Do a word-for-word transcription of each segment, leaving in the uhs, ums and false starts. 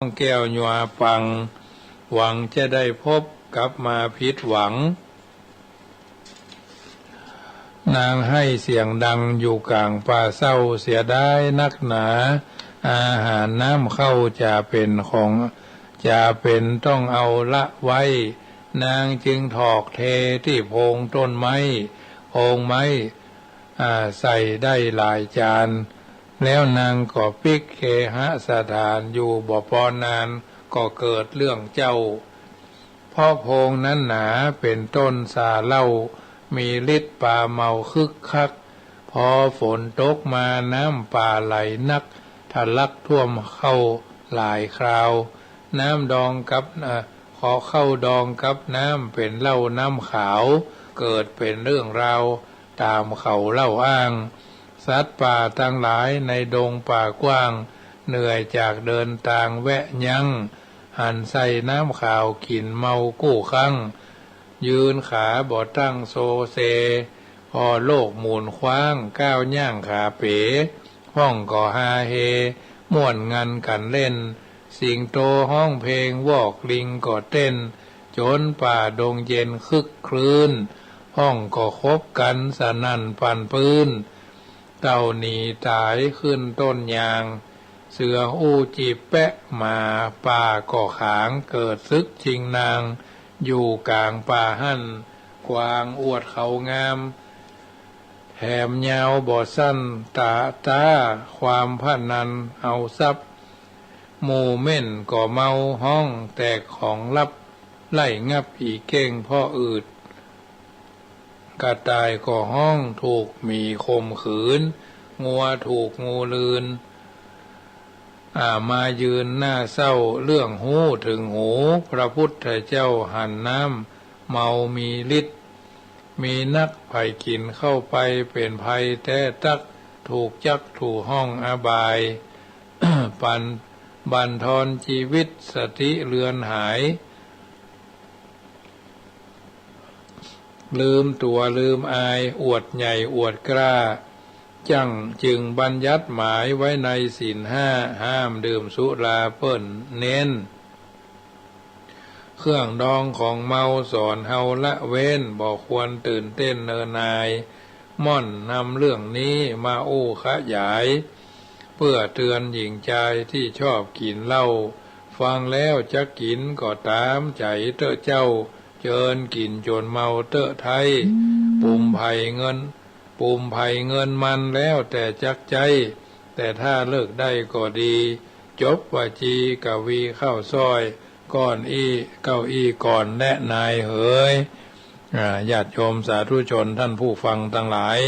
องแก้วยัวปัง หวังจะได้พบ กลับมาผิดหวัง นางไห้เสียงดังอยู่ก๋างป่าเศร้า เสียดายนักหนา อาหารน้ำข้าวจะเป๋นของ จะเป๋นต้องเอาละไว้ นางจึงถอกเทตี้โพงต้นไม้ โพงไม้ อ่า ใส่ได้หลายจาน แล้วนางก็ปิ๊กเคหสถาน อยู่บ่ปอนานก็เกิดเรื่องเจ้า เพราะโพงนั้นหนาเป๋นต้นสาเหล้า มีฤทธิ์ปาเมาคึกคัก พอฝนตกมาน้ำป่าไหลนัก ทะลักท่วมเข้าหลายคราว น้ำดองกับ เอ่อ ขอเข้าดองกับน้ำเป๋นเหล้าน้ำขาว เกิดเป๋นเรื่องราวต๋ามเขาเล่าอ้าง สัตว์ป่าตังหลายในดงป่ากว้าง เหนื่อยจากเดินตางแวะยั้ง หันใส่น้ำขาวกิ๋นเมากู้ครั้ง ยืนขาบ่ตั้งโซเซ พอโลกหมุนคว้าง ก้าวย่างขาเป๋ ฮ้องก็ฮาเฮ ม่วนงันกั๋นเล่น สิงโตฮ้องเพลง วอกลิงก็เต้น จนป่าดงเย็นคึกครื้น ฮ้องก็คบกั๋นสนั่นปั่นปื้น เต่าหนีต๋ายขึ้นต้นยาง เสืออู้จีบแปะ หมาป่าก็ขาง เกิดศึกจิงนาง อยู่ก๋างป่าหั้น กวางอวดเขางาม แถมยาวบ่สั้น ตะต๊าความพนันเอาทรัพย์ หมู่เม่นก็เมาฮ้องแตกของลับ ไล่งับอีเก้งเพราะอืด กระต่ายก็ฮ้องถูกหมีข่มขืน งัวถูกงูลืน อ่า มายืนหน้าเศร้า เรื่องฮู้เถิงหู พระพุทธเจ้าหันน้ำเมามีฤทธิ์ มีนัก ใผกิ๋นเข้าไปเป๋นภัยแต๊ตั๊ก ถูกจั๊กถูกห้องอบาย ปัน บั่นทอนจีวิต สติเลือนหาย ลืมตั๋วลืมอาย อวดใหญ่อวดกล้า จั้งจึงบัญญัติหมายไว้ในศีลห้า ห้ามดื่มสุราเปิ้นเน้น เครื่องดองของเมาสอนเฮาละเว้น บ่ควรตื่นเต้นเนินนาย ม่อนนำเรื่องนี้มาอู้ขยาย เปื้อเตือนหญิงจายตี้ชอบกิ๋นเหล้า ฟังแล้วจักกิ๋นก็ต๋ามใจ๋เต๊อะเจ้า เจิญกิ๋นจ๋นเมาเต๊อะไท้ ปุ่มไผ่เงิน ปุ่มไผ่เงินมันแล้วแต่จักใจ๊ แต่ถ้าเลิกได้ก็ดี จบวจีกวีข้าวซ้อย ก้อนอี้ เก้าอี้ก่อนแลนายเหย อ่า ญาติโยมสาธุชนท่านผู้ฟังตังหลาย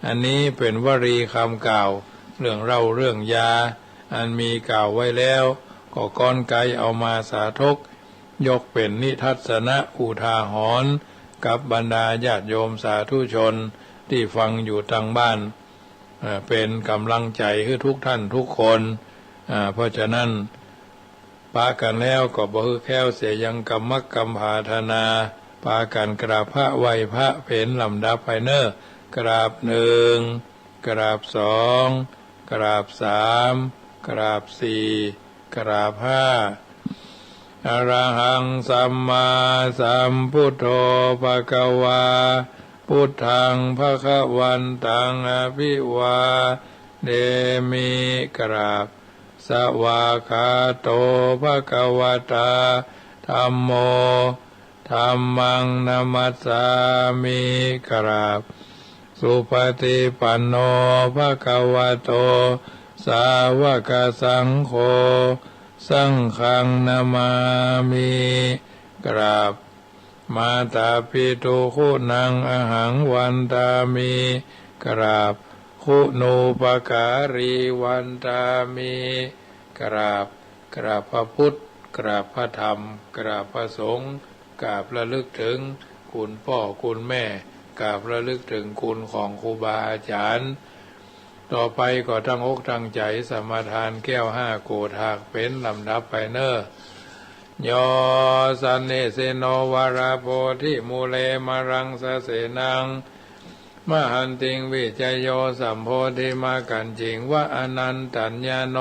อันนี้เป๋นวลีกำกล่าว เรื่องเหล้าเรื่องยา อันมีกล่าวไว้แล้ว ก็ก้อนไกเอามาสาธก ยกเป๋นนิทัศนะอุทาหรณ์ กับบรรดาญาติโยมสาธุชนตี้ฟังอยู่ตังบ้าน เอ่อ เป๋นก๋ำลังใจ๋หื้อทุกท่านทุกคน อ่า เพราะฉะนั้น ปะกั๋นแล้วก็บ่หื้อแคล้วเสียยังกำมักกำผาธนา ปากั๋นกราบพระไหว้พระเป๋นลำดับไปเน่อ กราบหนึ่ง กราบสอง กราบสาม กราบสี่ กราบห้า อะระหังสัมมาสัมพุทโธ ภะคะวา พุทธัง ภะคะวันตัง อะภิวาเทมิ กราบ สวากขาโต ภะคะวะตา ธัมโม ธัมมัง นะมัสสามิ กราบ สุปฏิปันโน ภะคะวะโต สาวกสังโฆ สังฆัง นะมามิ กราบ มาตาปิตุ คุณัง อะหัง วันทามิ กราบ คุณูปการี วันทามิ กราบ กราบพระพุทธ กราบพระธรรม กราบพระสงฆ์ กราบระลึกถึงคุณป้อคุณแม่ กราบระลึกถึงคุณของครูบาอาจ๋ารย์ ต่อไปก็ตั้งอกตั้งใจ๋สมาทานแก้วห้าโกฏหากเป๋นลำดับไปเน่อ โย สันนิสินโน วะระโพธิมูเล มะรังสะเสนัง มะหันติง วิชโย สัมโพธิมักขัญญิง วะ อนันตัญญาโน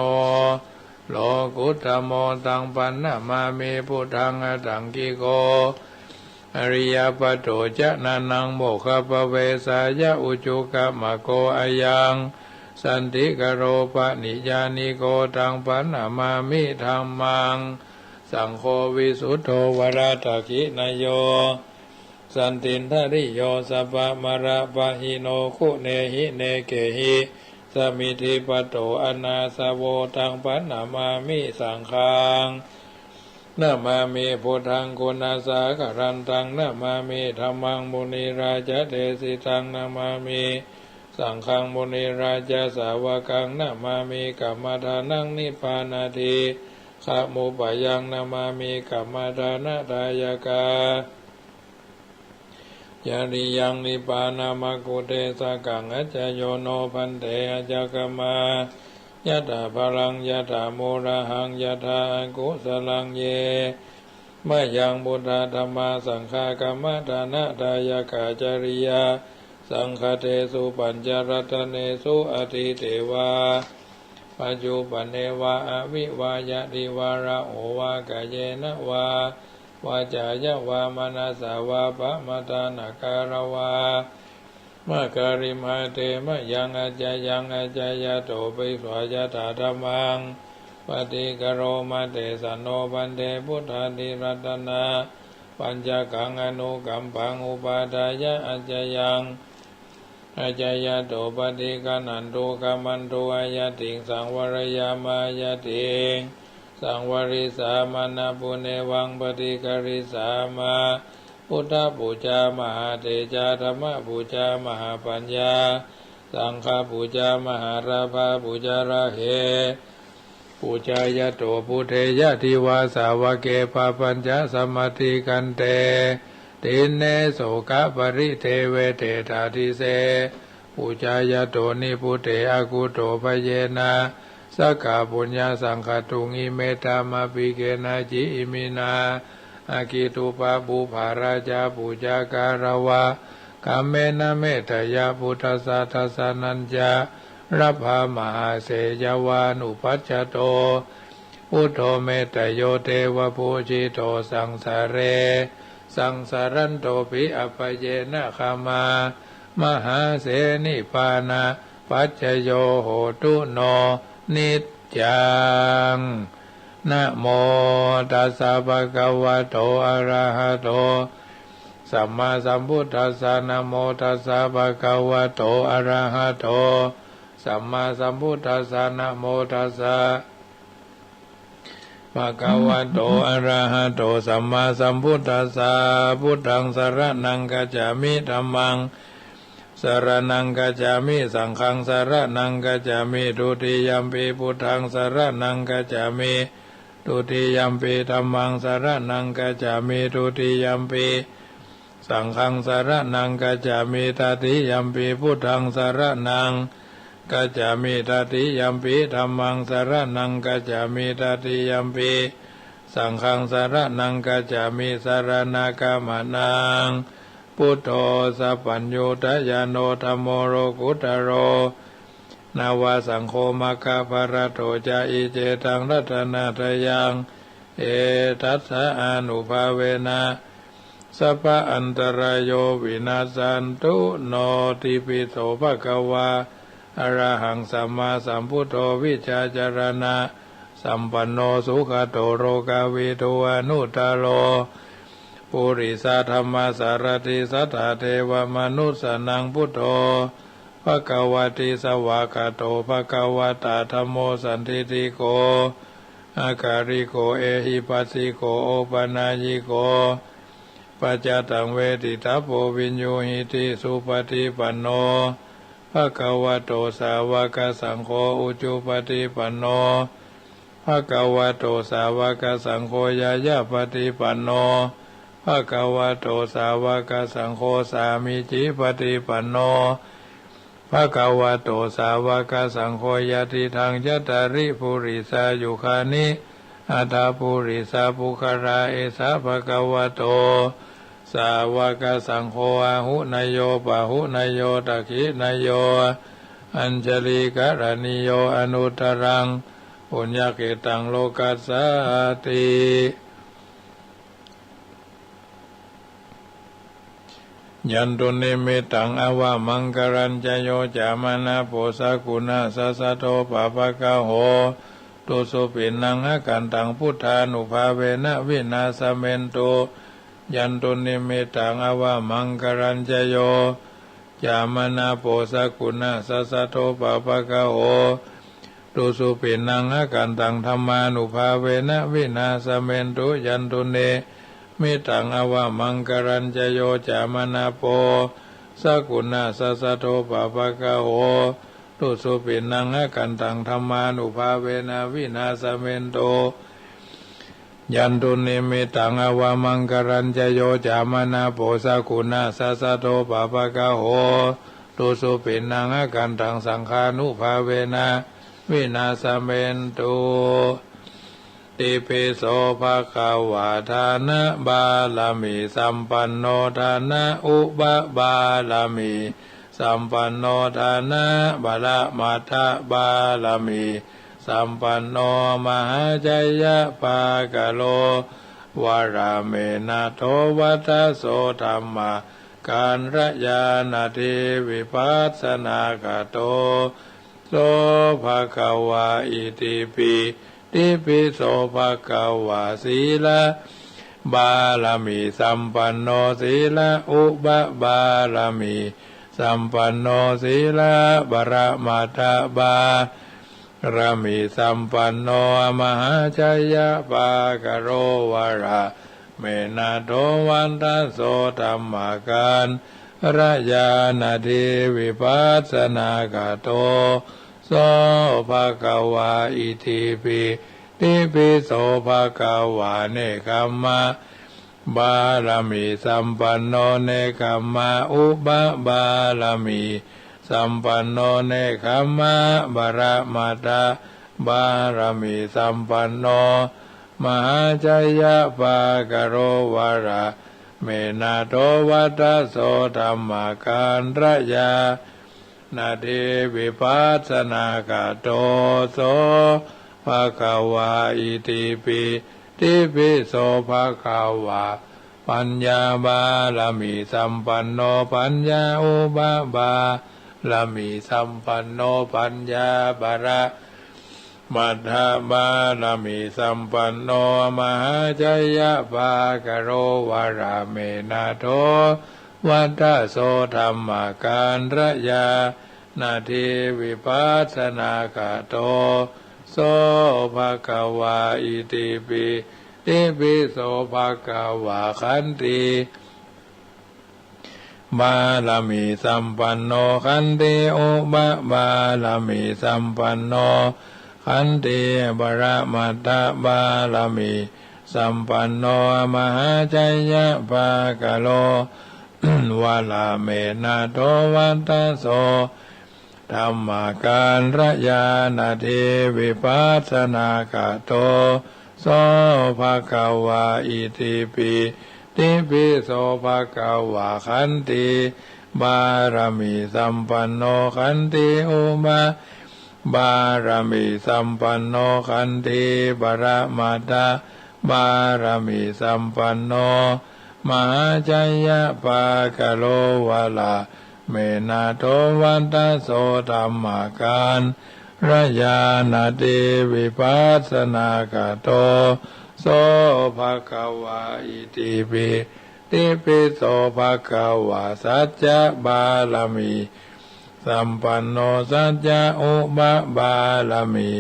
โลกุตโต ตัง ปัณณะมามิ พุทธัง อทังกิโก อริยปปัตโต จะ นะนัง โมกขัปปะเวสายะ อุจุกกัมมะโก อะยัง สันติกโร ปะริญญาณิโก ตัง ปัณณะมามิ ธัมมัง สังโฆ วิสุทโธ วรทักขิณโย สันตินทริโย สัพพะมะระปะหิโน กุเณหิ เณเกหิ สมิทธิปะโต อะนาสโว ตัง ปัณณะมามิ สังฆัง นะมามิ พุทธัง กุณะสาคะรันตัง นะมามิ ธัมมัง มุนิราจะเดสิตัง นะมามิ สังฆัง มุนิราจะสาวกัง นะมามิ กัมมะทานัง นิพพานาทิกะมุปะยัง นะมามิ กัมมะทานะทายะกา จริยัง นิพพานะมักขุเทศกัง อัจจโยโน ภันเต อัจจกมายะถา พลัง ยะถา โมระหัง ยะถา อกุสลัง เย มะยัง พุทธา ธัมมา สังฆา กัมมะทานะทายะกา จริยา สังฆะเทสุ ปัญจรัตเนสุ อะทิเตวา ปัจจุปันเนวา อะวิวา ยะทิวา ระโหวา กาเยนะวา วาจายะวา มะนะสสาวา ปะมะทานะการะวา มะกะริมหาเต มะยัง อัจจยัง อัจจยะโต ปิสวายะถา ธัมมัง ปะทิกะโร มะเตสะโน ภันเต พุทธาทิรัตนะปัญจกัง อนุกัมปัง อุปาทายะ อัจจยัง อัจจยะโต ปะทิกะนันตุ กัมมันตุ อะยะติง สังวะรยามะ อะยะติง สังวะริสามะ นะปุเนวัง ปะทิกะริสามะ พุทธปูจา มหาเตจา ธัมมปูจา มหาปัญญา สังฆปูจา มหาลาภาปูจา ระเหปูจายะโต พุทเท ยะทิวา สาวะเก ปะปัญจะ สะมะติกันเต ทินเน โสกะปะริเทเว เต ตาทิเส ปูจายะโต นิพุตเต อะกุโต ภะเยนะ สะกะปุญญะสังขะตุง อิเม ธัมมะปิเกนะ จิ อิมินา อะกิตุปะปุพพะราชาปูจาการวะ กัมเมนะ เมตตะยะ พุทธัสสะ ทัสสะนัญจะ รัพพะมหาเสยะวานุปัจจโต พุทโธ เมตตะโย เตวะปูจิโต สังสะเร สังสะรันโตปิ อัปปะเยนะ ขะมา มหาเสนิพพานะปัจจโย โหตุ โน นิจจัง นะโมตัสสะ ภะคะวะโต อะระหะโต สัมมาสัมพุทธัสสะ นะโมตัสสะ ภะคะวะโต อะระหะโต สัมมาสัมพุทธัสสะ นะโมตัสสะ ภะคะวะโต อะระหะโต สัมมาสัมพุทธัสสะ พุทธัง สะระณัง คัจฉามิ ธัมมัง สะระณัง คัจฉามิ สังฆัง สะระณัง คัจฉามิ ทุติยัมปิ พุทธัง สะระณัง คัจฉามิ ทุติยัมปิ ธัมมัง สะระณัง คัจฉามิ ทุติยัมปิ สังฆัง สะระณัง คัจฉามิ ตติยัมปิ พุทธัง สะระณัง คัจฉามิ ตติยัมปิ ธัมมัง สะระณัง คัจฉามิ ตติยัมปิ สังฆัง สะระณัง คัจฉามิ สะระณะกะมะนัง พุทโธ สัพพัญญูตะญาโณ ธัมโม โลกุตตะโร นะวะ สังโฆ มัคคะพะละโต จะ อิ เจ ตัง รัตนะตะยัง เอตัสสะ อานุภาเวนะ สัพพะอันตะราโย วินัสสันตุ โนติปิโส ภะคะวา อะระหัง สัมมาสัมพุทโธ วิชชาจะระณะสัมปันโน สุขะโต โลกะวิทู อนุตตะโร ปุริสะธัมมะสารถิ สัตถะเทวะมะนุสสานัง พุทโธ ภะคะวะติ สวากขาโต ภะคะวะตะ ธัมโม สันทิฏฐิโก อะกาลิโก เอหิปัสสิโก โอปะนายยิโก ปัจจตัง เวทิตะโพ วิญญูหิติ สุปะฏิปันโน ภะคะวะโต สาวะกะสังโฆ อุจุปะฏิปันโน ภะคะวะโต สาวะกะสังโฆ ญาญาปะฏิปันโน ภะคะวะโต สาวะกะสังโฆ สามีจิปะฏิปันโน ภะคะวะโต สาวะกะสังโฆ ยะติทัง จัตตาริ ปุริสายุคานิ อัตถะ ปุริสะปุคคละ เอสะ ภะคะวะโต สาวะกะสังโฆ อาหุเนยโย ปะหุเนยโย ทักขิเนยโย อัญชะลีกะระณีโย อนุตตะรัง puññakkhettaṃ lokassāti. Yandunnimittaṃ avamaṅgalañca yo cāmanāpo sakuṇassa saddo pāpaggaho dussupinaṃ akantaṃ buddhānubhāvena vināsamentu. Yandunnimittaṃ avamaṅgalañca yo cāmanāpo sakuṇassa saddo pāpaggaho dussupinaṃ akantaṃ dhammānubhāvena vināsamentu. Yandunnimittaṃ avamaṅgalañca yo cāmanāpo sakuṇassa saddo pāpaggaho dussupinaṃ akantaṃ dhammānubhāvena vināsamentu. Yandunnimittaṃ avamaṅgalañca yo cāmanāpo sakuṇassa saddo pāpaggaho dussupinaṃ akantaṃ saṅghānubhāvena vināsamentu. Itipi so bhagavā dānapāramī sampanno dānaupapāramī sampanno dānaparamatthapāramī sampanno mahāceyyapakkaro vārāme nātho vatthaso dhammakalyāṇadī vipassanāgato so bhagavā. Itipi itipi so bhagavā sīlapāramī sampanno sīlaupapāramī sampanno sīlaparamatthapāramī sampanno mahāceyyapakkaro vārāme nātho vatthaso dhammakalyāṇadī vipassanāgato so bhagavā. Itipi itipi so bhagavā nekkhammapāramī sampanno nekkhammaupapāramī sampanno nekkhammaparamatthapāramī sampanno mahāceyyapakkaro vārāme nātho vatthaso dhammakalyā ṇadī vipassanāgato so bhagavā. Itipi itipi so bhagavā paññāpāramī sampanno paññāupapāramī sampanno paññāparamatthapāramī sampanno mahāceyyapakkaro vārāme nātho vatthaso dhammakalyāṇadī vipassanāgato so bhagavā. Itipi itipi so bhagavā khanti pāramī sampanno khanti upapāramī sampanno khanti paramatthapāramī sampanno mahāceyyapakkaro vārāme nātho vatthaso dhammakalyāṇadī vipassanāgato so bhagavā. Itipi itipi so bhagavā khanti pāramī sampanno khanti upapāramī sampanno khanti paramatthapāramī sampanno mahāceyyapakkaro vārāme nātho vatthaso dhammakalyāṇadī vipassanāgato so bhagavā. Itipi itipi so bhagavā saccapāramī sampanno saccaupapāramī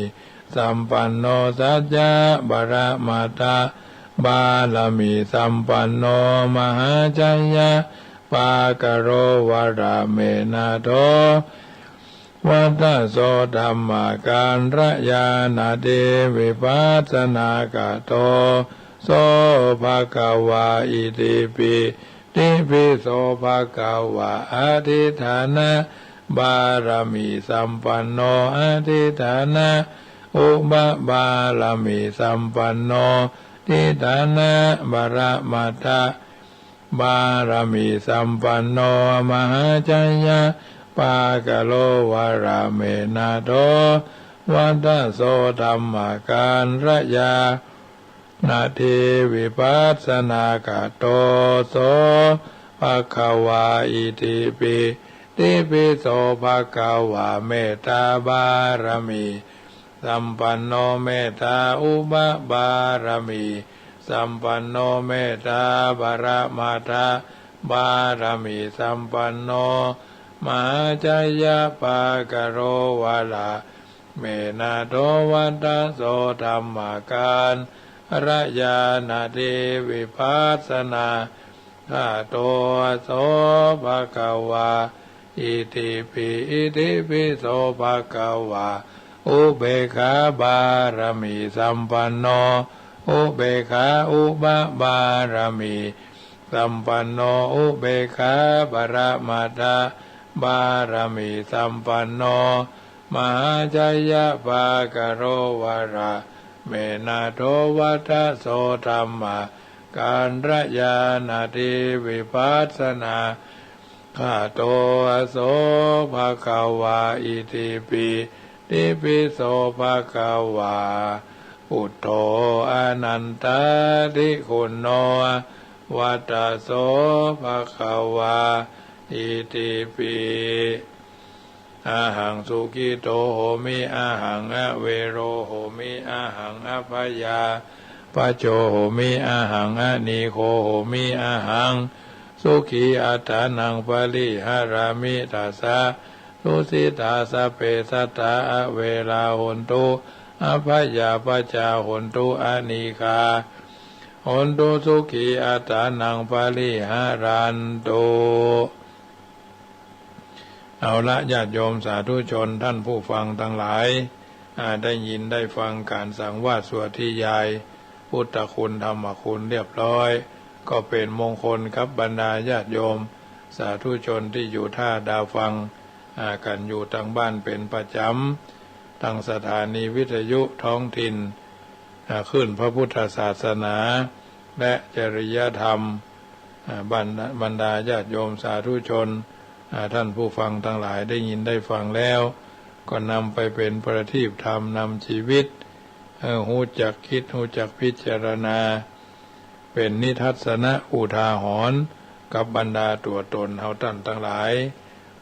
sampanno saccaparamatthapāramī sampanno mahāceyyapakkaro vārāme nātho vatthaso dhammakalyāṇadī vipassanāgato so bhagavā. Itipi itipi so bhagavā adhiṭṭhānapāramī sampanno adhiṭṭhānaupapāramī sampanno adhiṭṭhānaparamatthapāramī sampanno mahāceyyapakkaro vārāme nātho วัตโส ธัมมาการยา นาที วิปัสสนาคาโต โส ภะคะวา อิติปิ ติปิโส ภะคะวา เมตตาบารมี สัมปันโน เมตตาอุปปารมี สัมปันโน เมตตาปรมัตถบารมี สัมปันโน มหาชัยปะกะโรวะระ เมตตาโท วัตโส ธัมมาการยา นาที วิปัสสนาคาโต โส ภะคะวา อิติปิ อิติปิโส ภะคะวา อุเปกขาบารมี สัมปันโน อุเปกขาอุปปารมี สัมปันโน อุเปกขาปรมัตถบารมี สัมปันโน มหาชัยปะกะโรวะระ เมตตาโท วัตโส ธัมมาการยา นาที วิปัสสนาคาโต โส ภะคะวา อิติปิ ติปิโส ภะคะวา พุทโธ อนันตาธิคุณโน วัตโส ภะคะวา อิติปิ อะหัง สุขิโต โหมิ อะหัง อะเวโร โหมิ อะหัง อะพยาปะโจ โหมิ อะหัง อะนีโค โหมิ อะหัง สุขีอัตตานัง ปริหารามิ ตัสสะ ทุสิตา สัพเพ สัตตา อะเวรา โหนตุ อะพยาปะจา โหนตุ อะนีฆา โหนตุ สุขีอัตตานัง ปริหารันตุ เอาละ ญาติโยมสาธุชน ท่านผู้ฟังตังหลาย อ่า ได้ยินได้ฟังก๋านสังวาสสวดนิยาย พุทธคุณธรรมคุณเรียบร้อย ก็เป๋นมงคลกับบรรดาญาติโยมสาธุชนตี้อยู่ต้าดาฟัง อ่า กั๋นอยู่ตังบ้านเป๋นประจ๋ำ ตังสถานีวิทยุท้องถิ่น อ่า คลื่นพระพุทธศาสนา และจริยธรรม อ่า บรรดา บรรดาญาติโยมสาธุชน อ่า ท่านผู้ฟังตังหลายได้ยินได้ฟังแล้ว ก็นำไปเป๋นประทีปธรรมนำชีวิต เออ ฮู้จักกึ๊ด ฮู้จักพิจารณา เป๋นนิทัศนะอุทาหรณ์กับบรรดาตั๋วต๋นเฮาต้านตังหลาย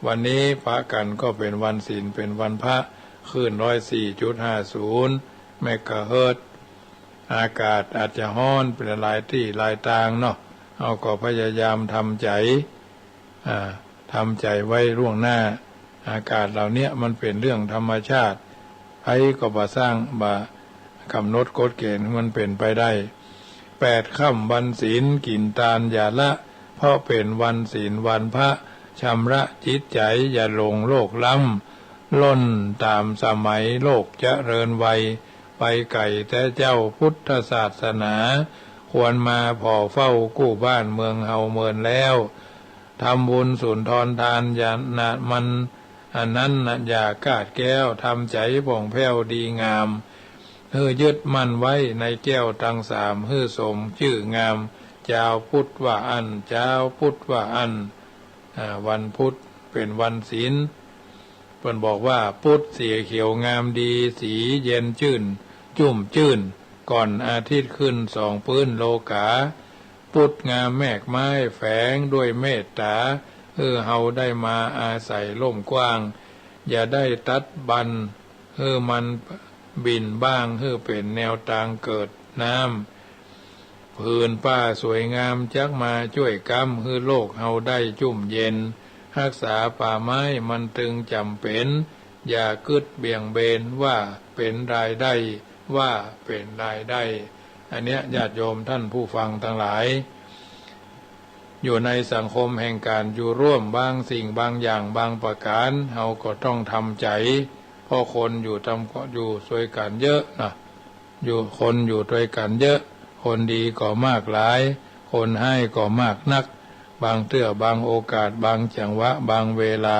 วันนี้ปะกั๋นก็เป๋นวันศีล เป๋นวันพระ คลื่นร้อยสี่จุดห้าศูนย์เมกะเฮิรตซ์ อากาศอาจจะฮ้อนเป๋นหลายตี้หลายตางเนาะ เฮาก็พยายามทำใจ๋ อ่า ทำใจ๋ไว้ล่วงหน้า อากาศเหล่าเนี้ยมันเป๋นเรื่องธรรมชาติ ใผก็บ่สร้าง บ่ก๋ำหนดกฎเก๋ณฑ์หื้อมันเป๋นไปได้ แปดค่ำวันศีล กิ๋นตานอย่าละ เพราะเป๋นวันศีลวันพระ ชำระจิตใจ๋อย่าหลงโลกล้ำ ล่นต๋ามสมัยโลกเจริญไว ไปไก๋แต่เจ้าพุทธศาสนา ควรมาผ่อเฝ้ากู้บ้านเมืองเฮาเมินแล้ว ทำบุญสุนทรทานอย่านะมัน อันนั้นนะอย่าคลาดแคล้ว ทำใจ๋ผ่องแผ้วดีงาม หื้อยึดมั่นไว้ในแก้วตังสาม หื้อสมจื้องาม จาวพุธว่าอั้น จาวพุธว่าอั้น อ่า วันพุธเป๋นวันศีล เปิ้นบอกว่า พุธสีเขียวงามดี สีเย็นจื้น จุ่มจื้น ก่อนอาทิตย์ขึ้นสองปื๊นโลก๋า พุธงามแมกไม้แฝงด้วยเมตต๋า หื้อเฮาได้มาอาศัยร่มกว้าง อย่าได้ตัดบั้น หื้อมันบิ่นบ้าง หื้อเป๋นแนวตางเกิดน้ำ ผืนป้าสวยงามจักมาจ้วยก๊ำ หื้อโลกเฮาได้จุ่มเย็น ฮักษาป่าไม้มันตึงจ๋ำเป๋น อย่ากึ๊ดเบี่ยงเบนว่าเป๋นรายได้ ว่าเป๋นรายได้ อันเนี้ยญาติโยมท่านผู้ฟังตังหลาย อยู่ในสังคมแห่งก๋านอยู่ร่วม บางสิ่งบางอย่างบางประก๋าน เฮาก็ต้องทำใจ๋ เพราะคนอยู่ตำ อยู่ตวยกั๋นเยอะนะ อยู่ คนอยู่ตวยกั๋นเยอะ คนดีก็มากหลาย คนฮ้ายก็มากนัก บางเตื้อบางโอกาส บางจังหวะ บางเวลา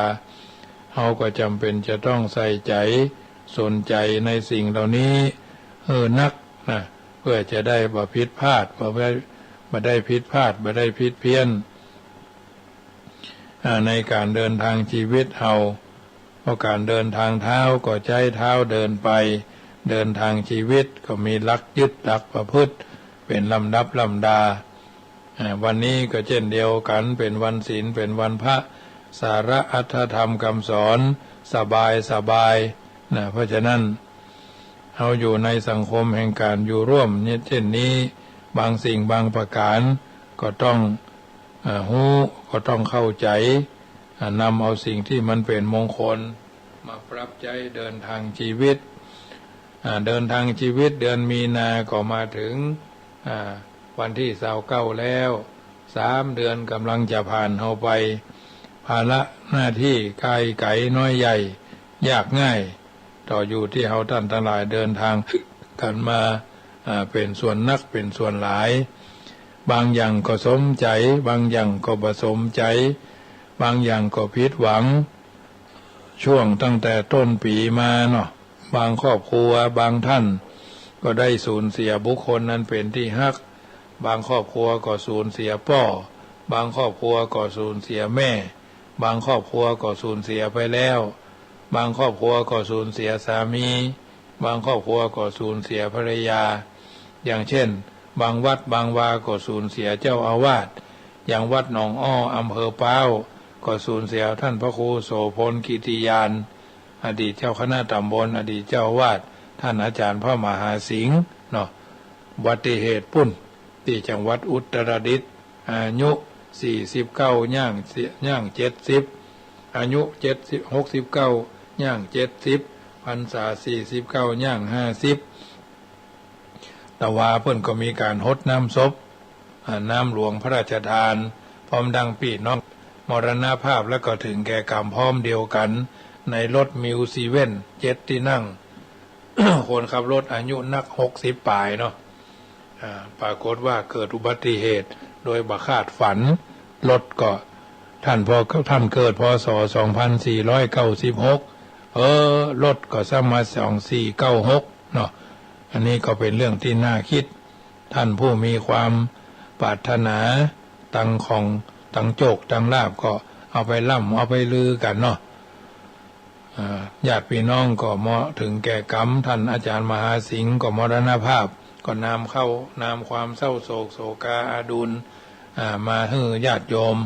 เฮาก็จ๋ำเป๋นจะต้องใส่ใจ๋ สนใจ๋ในสิ่งเหล่านี้ เออ นักนะ เพื่อจะได้บ่ผิดพลาด บ่ได้ บ่ได้ผิดพลาด บ่ได้ผิดเพี้ยน อ่า ในก๋านเดินตางชีวิตเฮา ราะก๋านเดินตางเท้าก็ใจ๊เท้าเดินไป เดินตางจีวิตก็มีหลักยึดหลักประพฤติเป๋นลำดับลำดา อ่า วันนี้ก็เจ้นเดียวกั๋น เป๋นวันศีล เป๋นวันพระ สาระอรรถธรรมกำสอน สบายสบายนะ เพราะฉะนั้น เฮาอยู่ในสังคมแห่งก๋านอยู่ร่วมเนี่ยเจ้นนี้ บางสิ่งบางประก๋านก็ต้อง อ่า ฮู้ ก็ต้องเข้าใจ๋ อ่า นำเอาสิ่งตี้มันเป๋นมงคลมาปรับใจ๊เดินตางจีวิต อ่า เดินตางจีวิต เดือนมีนาก็มาเถิง อ่า วันตี้ซาวเก้าแล้ว สามเดือนก่ำลังจะผ่านเฮาไป ภาระหน้าตี้ก๋ายไก๋น้อยใหญ่ ยากง่าย ก็อยู่ตี้เฮาต้านตังหลายเดินตางกั๋นมา อ่า เป๋นส่วนนัก เป๋นส่วนหลาย บางอย่างก็สมใจ๋ บางอย่างก็บ่สมใจ๋ บางอย่างก็ผิดหวัง ช่วงตั้งแต่ต้นปี๋มาเนาะ บางครอบครัว บางต้าน ก็ได้สูญเสียบุคคลอันเป๋นตี้ฮัก บางครอบครัวก็สูญเสียป้อ บางครอบครัวก็สูญเสียแม่ บางครอบครัวก็สูญเสียไปแล้ว บางครอบครัวก็สูญเสียสามี บางครอบครัวก็สูญเสียภรรยา อย่างเช่น บางวัดบางวาก็สูญเสียเจ้าอาวาส อย่างวัดหนองอ้อ อำเภอป๊าว ก็สูญเสียต้านพระครูโสภณ กิติญาณ อดีตเจ้าคณะต๋ำบล อดีตเจ้าอาวาส ต้านอาจ๋ารย์พระมหาสิงห์เนาะ อุบัติเหตุปู๊น ตี้จังหวัดอุตรดิตถ์ อายุสี่สิบเก้า ย่าง ย่างเจ็ดสิบ อายุเจ็ดสิบ หกสิบเก้า ย่างเจ็ดสิบ พรรษาสี่สิบเก้า ย่างห้าสิบ แต่ว่าเปิ้นก็มีก๋านฮดน้ำศพ อ่า น้ำหลวงพระราชทาน พร้อมดังปี้น้องมรณภาพ แล้วก็เถิงแก่ก๋รรมพร้อมเดียวกั๋น ในรถมิวซีเว่น เจ็ดตี้นั่ง คนขับรถอายุนักหกสิบป๋ายเนาะ อ่า ปรากฏว่าเกิดอุบัติเหตุโดยบ่คาดฝัน รถก็ ต้านพอ ต้านเกิด พ.ศ. สองพันสี่ร้อยเก้าสิบหก เออ รถก็ซ้ำมา สองสี่เก้าหก เนาะ อันนี้ก็เป๋นเรื่องตี้น่าคิด ต้านผู้มีความปรารถนา ตังของ ตังโจค ตังลาภ ก็เอาไปล่ำ เอาไปลือกั๋นเนาะ อ่า ญาติพี่น้องก็มอ เถิงแก่ก๋รรม ต้านอาจ๋ารย์มหาสิงห์ก็มรณภาพ ก็นำเข้า นำความเศร้าโศกโศกาอาดูล อ่า มาหื้อญาติโยม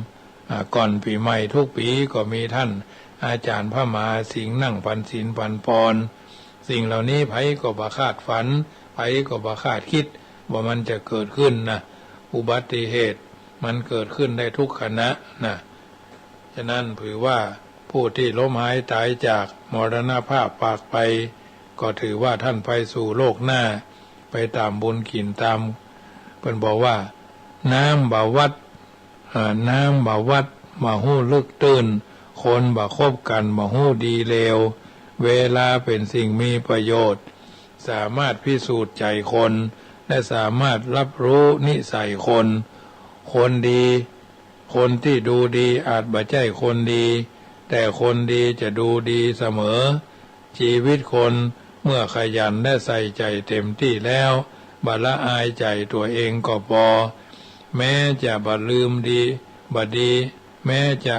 อ่า ก่อนปี๋ใหม่ทุกปี๋ก็มีต้านอาจ๋ารย์พระมหาสิงห์นั่งปั๋นศีลปั๋นปอน สิ่งเหล่านี้ใผก็บ่คาดฝัน ใผก็บ่คาดคิดว่ามันจะเกิดขึ้นนะ อุบัติเหตุมันเกิดขึ้นได้ทุกขณะนะ ฉะนั้นถือว่าผู้ตี้ล้มหายต๋ายจาก มรณภาพจากไป ก็ถือว่าต้านไปสู่โลกหน้า ไปต๋ามบุญกิ๋นต๋าม เปิ้นบอกว่า น้ำบ่วัด อ่า น้ำบ่วัด บ่ฮู้ลึกตื้น คนบ่คบกั๋น บ่ฮู้ดีเลว เวลาเป๋นสิ่งมีประโยชน์ สามารถพิสูจน์ใจ๋คน และสามารถรับรู้นิสัยคน คนดี คนตี้ดูดีอาจบ่ใจ้คนดี แต่คนดีจะดูดีเสมอ จีวิตคนเมื่อขยันและใส่ใจ๋เต๋มตี้แล้ว บ่ละอายใจ๋ตั๋วเองก็ปอ แม้จะบ่ลืมดี บ่ดี แม้จะ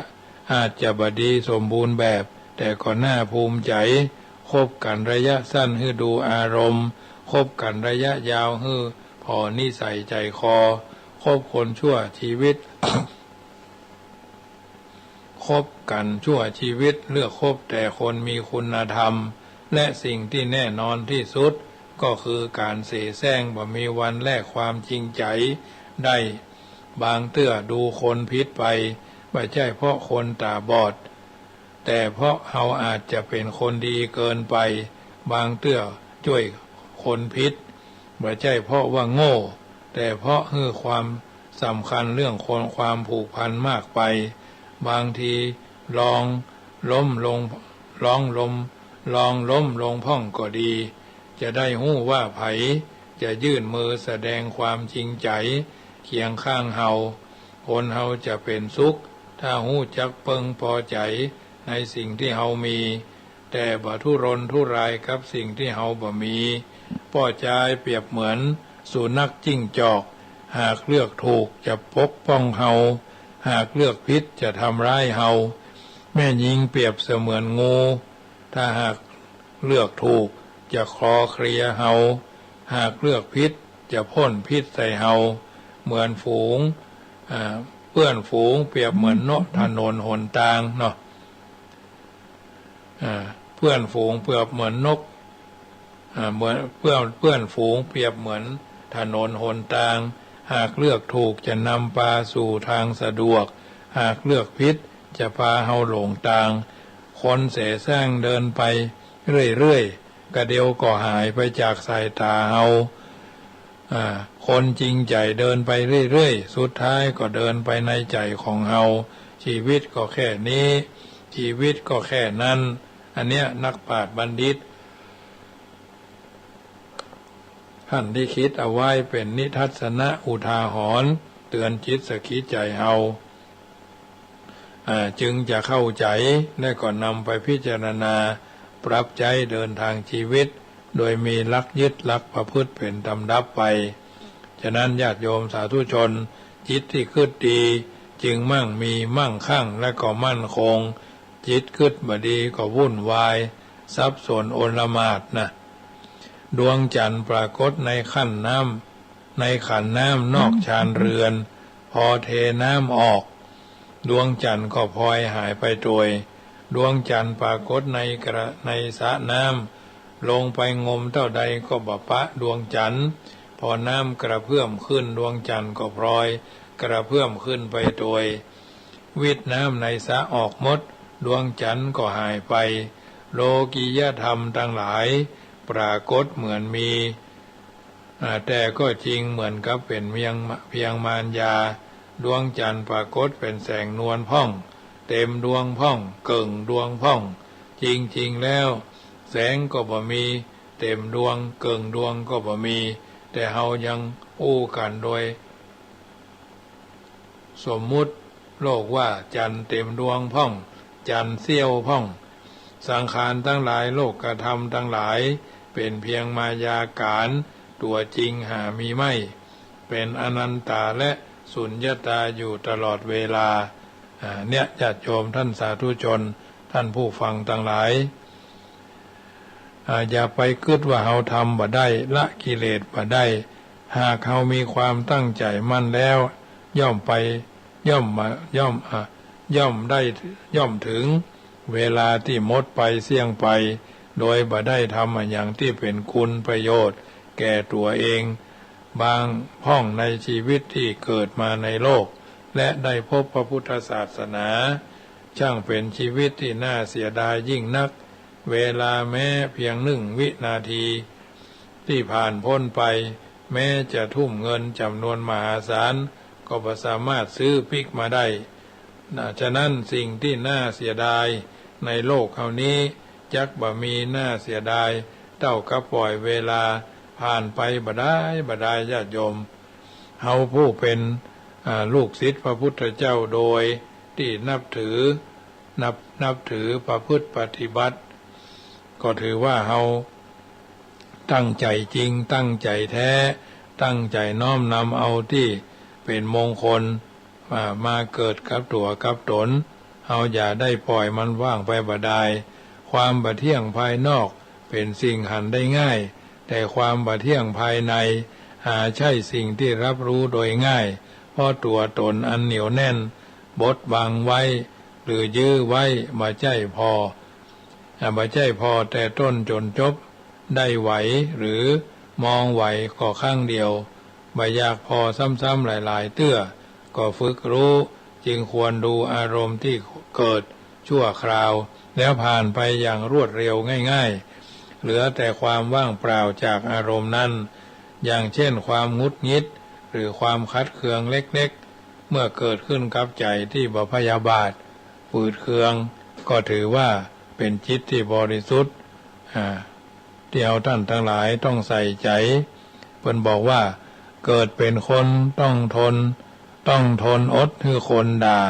อาจจะบ่ดีสมบูรณ์แบบ แต่ก็น่าภูมิใจ๋ คบกั๋นระยะสั้นหื้อดูอารมณ์ คบกั๋นระยะยาวหื้อผ่อนิสัยใจ๋คอ คบคนชั่วชีวิต คบกั๋นชั่วชีวิต เลือกคบแต่คนมีคุณธรรม และสิ่งตี้แน่นอนตี้สุด ก็คือก๋านเสแสร้งบ่มีวันแลกความจริงใจ๋ได้ บางเตื้อดูคนผิดไป บ่ใจ้เพราะคนต๋าบอด แต่เพราะเฮาอาจจะเป๋นคนดีเกินไป บางเตื้อจ้วยคนผิด บ่ใจ้เพราะว่าโง่ แต่เพราะหื้อความสำคัญเรื่องคน ความผูกพันมากไป บางทีลองล้มลง ลองล้ม ลองล้มลงพ่องก็ดี จะได้ฮู้ว่าใผจะยื่นมือแสดงความจริงใจ๋เคียงข้างเฮา คนเฮาจะเป๋นสุข ถ้าฮู้จักเปิงปอใจ๋ในสิ่งตี้เฮามี แต่บ่ทุรนทุรายกับสิ่งตี้เฮาบ่มี ป้อจายเปรียบเหมือนสุนัขจิ้งจอก หากเลือกถูกจะปกป้องเฮา หากเลือกผิดจะทำร้ายเฮา แม่ญิงเปรียบเสมือนงู ถ้าหากเลือกถูกจะคลอเคลียเฮา หากเลือกผิดจะพ่นพิษใส่เฮา เหมือนฝูง อ่า เปื้อนฝูงเปรียบเหมือนนก ถนนหนตางเนาะ อ่า เปื้อนฝูงเปรียบเหมือนนก อ่า เหมือนเปื้อน เปื้อนฝูงเปรียบเหมือนถนนหนตาง หากเลือกถูกจะนำปาสู่ทางสะดวก หากเลือกผิดจะปาเฮาหลงตาง คนเสแสร้งเดินไปเรื่อยๆ กะเดียวก็หายไปจากสายต๋าเฮา อ่า คนจริงใจ๋เดินไปเรื่อยๆ สุดท้ายก็เดินไปในใจ๋ของเฮา ชีวิตก็แค่นี้ ชีวิตก็แค่นั้น อันเนี้ยนักปราชญ์บัณฑิต ท่านได้คิดเอาไว้เป๋นนิทัศนะอุทาหรณ์ เตือนจิตสะกิดใจ๋เฮา อ่า จึงจะเข้าใจ๋ และก็นำไปพิจารณา ปรับใจ๊เดินทางชีวิต โดยมีหลักยึดหลักประพฤติเป๋นตำดับไป ฉะนั้นญาติโยมสาธุชน จิตตี้กึ๊ดดี จึงมั่งมีมั่งคั่ง และก็มั่นคง จิตกึ๊ดบ่ดีก็วุ่นวาย สับสนโอลหม่านนะ ดวงจันทร์ปรากฏในขันน้ำ ในขันน้ำนอกชานเรือน พอเทน้ำออก ดวงจันทร์ก็พลอยหายไปโตย ดวงจันทร์ปรากฏในกระ ในสระน้ำ ลงไปงมเต้าใดก็บ่ปะดวงจันทร์ พอน้ำกระเพื่อมขึ้น ดวงจันทร์ก็พลอยกระเพื่อมขึ้นไปโตย วิทย์น้ำในสระออกหมด ดวงจันทร์ก็หายไป โลกิยธรรมตังหลาย ปรากฏเหมือนมี อ่า แต่ก็จริงเหมือนกับเป๋นเพียง เพียงมารยา ดวงจันทร์ปรากฏเป๋นแสงนวลพ่อง เต็มดวงพ่อง เกิ่งดวงพ่อง จริงๆ แล้ว แสงก็บ่มี เต็มดวง เกิ่งดวงก็บ่มี แต่เฮายังอู้กั๋นโดย สมมุติโลกว่าจันทร์เต็มดวงพ่อง จันทร์เสี้ยวพ่อง สังขารตังหลาย โลกธรรมตังหลาย เป๋นเพียงมายาก๋าร ตั๋วจริงหามีไม่ เป๋นอนัตตาและสุญญตาอยู่ตลอดเวลา อ่า เนี่ย ญาติโยมท่านสาธุชน ท่านผู้ฟังตังหลาย อ่า อย่าไปกึ๊ดว่าเฮาทำบ่ได้ ละกิเลสบ่ได้ หากเฮามีความตั้งใจ๋มั่นแล้ว ย่อมไป ย่อมมา ย่อม อ่า ย่อมได้ ย่อมถึงเวลาตี้หมดไปเสี้ยงไป โดยบ่ได้ทำอะหยังตี้เป๋นคุณประโยชน์แก่ตั๋วเอง บางพ่องในชีวิตตี้เกิดมาในโลก และได้พบพระพุทธศาสนา ช่างเป๋นชีวิตตี้น่าเสียดายยิ่งนัก เวลาแม้เพียงหนึ่งวินาทีตี้ผ่านป๊นไป แม้จะทุ่มเงินจ๋ำนวนมหาศาล ก็บ่สามารถซื้อปิ๊กมาได้ นะ ฉะนั้นสิ่งตี้น่าเสียดายในโลกเฮานี้ จักบ่มีน่าเสียดายเต้ากับป่อยเวลาผ่านไปบ่ดายบ่ดาย ญาติโยม เฮาผู้เป๋น อ่า ลูกศิษย์พระพุทธเจ้าโดยตี้นับถือ นับ นับถือประพฤติปฏิบัติ ก็ถือว่าเฮาตั้งใจ๋จริง ตั้งใจ๋แท้ ตั้งใจ๋น้อมนำเอาตี้เป๋นมงคล อ่า มาเกิดกับตั๋วกับต๋น เฮาอย่าได้ป่อยมันว่างไปบ่ดาย ความบ่เที่ยงภายนอกเป๋นสิ่งหันได้ง่าย แต่ความบ่เที่ยงภายในหาใจ้สิ่งตี้ฮับฮู้โดยง่าย เพราะตั๋วต๋นอันเหนียวแน่นบดบังไว้ หรือยื้อไว้ บ่ใจ้ผ่อ อ่า บ่ใจ้ผ่อแต่ต้นจ๋นจบ ได้ไหวหรือมองไหวก็ครั้งเดียว บ่อยากผ่อซ้ำๆ หลายๆ เตื้อ ก็ฝึกฮู้ จึงควรดูอารมณ์ตี้เกิดชั่วคราว แล้วผ่านไปอย่างรวดเร็วง่ายๆ เหลือแต่ความว่างเปล่าจากอารมณ์นั้น อย่างเช่นความหงุดหงิด หรือความขัดเคืองเล็กๆ เมื่อเกิดขึ้นกับใจ๋ตี้บ่พยาบาท ฝืดเคือง ก็ถือว่าเป๋นจิตตี้บริสุทธิ์ อ่า ตี้เฮาต้านตังหลายต้องใส่ใจ๋ เปิ้นบอกว่า เกิดเป๋นคนต้องทน ต้องทนอดหื้อคนด่า